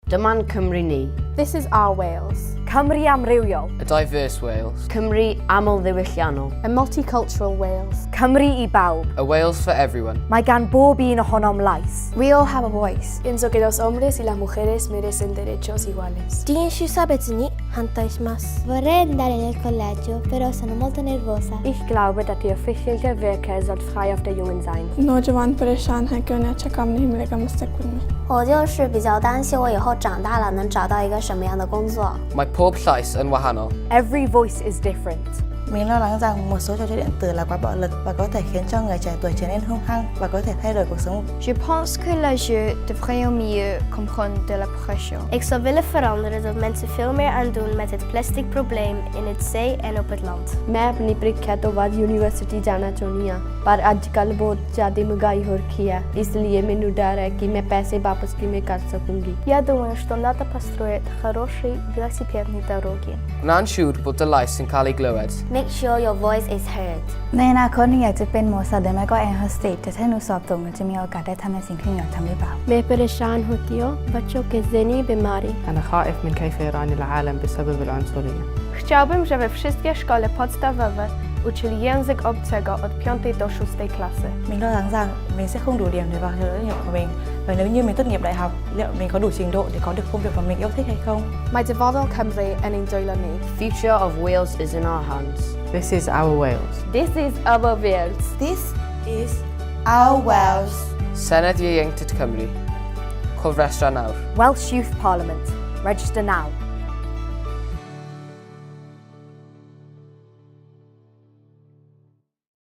Dyma'n Cymru ni. This is our Wales. Cymru amrywiol. A diverse Wales. Cymru aml-ddiwylliannol. A multicultural Wales. Cymru i bawb. A Wales for everyone. Mae gan bob un ohonom lais. We all have a voice. Pienso que los hombres y las mujeres merecen derechos iguales. 人種差別に反対します。 Vorrei andare nel collegio, però sono molto nervosa. Ich glaube, dass der öffentliche Verkehr soll frei auf der Jungen sein. नौजवान परेशान हैं कि उन्हें अच्छा काम नहीं मिलेगा मुस्तकबिल में。 我就是比较担心我以后长大了能找到一个什么样的工作。 Mae pob llais yn wahanol. Every voice is different. Mình lo lắng rằng một số trò chơi điện tử là quá bạo lực và có thể khiến cho người trẻ tuổi trở nên hung hăng và có thể thay đổi cuộc sống. Je pense que les jeux devraient mieux comprendre de la pression. Ik zou willen veranderen dat mensen veel meer aan doen met het plastic probleem in het zee en op het land. ਮੈਂ ਆਪਣੀ ਪ੍ਰੀਖਿਆ ਤੋਂ ਬਾਅਦ ਯੂਨੀਵਰਸਿਟੀ ਜਾਣਾ ਚਾਹੁੰਦੀ ਹਾਂ, ਪਰ ਅੱਜ ਕੱਲ੍ਹ ਬਹੁਤ ਜ਼ਿਆਦਾ ਮਹਿੰਗਾਈ ਹੋ ਰੱਖੀ ਹੈ, ਇਸ ਲਈ ਮੈਨੂੰ ਡਰ ਹੈ ਕਿ ਮੈਂ ਪੈਸੇ ਵਾਪਸ ਕਿਵੇਂ ਕਰ ਸਕੂੰਗੀ। Я думаю, что надо построить хорошие велосипедные дороги. Gwna'n siŵr bod dy lais yn cael ei glywed. Make sure your voice is heard. ในอนาคตหนูอยากจะเป็นหมอสัตว์หรือไม่ก็แอร์โฮสเตสแต่ถ้าหนูสอบตกหนูจะมีโอกาสได้ทำในสิ่งที่หนูอยากทำหรือเปล่า मैं परेशान होती हूँ बच्चों के ज़हनी बीमारी। أنا خائف من كيف يراني العالم بسبب العنصرية. Chciałbym, żeby wszystkie szkoły podstawowe uczyli język obcego od 5 do 6 klasy. Mình lo lắng rằng mình sẽ không đủ điểm để vào trường tốt nghiệp của mình và nếu như mình tốt nghiệp đại học, liệu mình có đủ trình độ để có được công việc mà mình yêu thích hay không? Mae dyfodol Cymru yn ein dwylo ni. Future of Wales is in our hands. This is our Wales. This is our Wales. This is our Wales. Senedd Ieuenctid Cymru. Cofrestra nawr. Welsh Youth Parliament. Register now.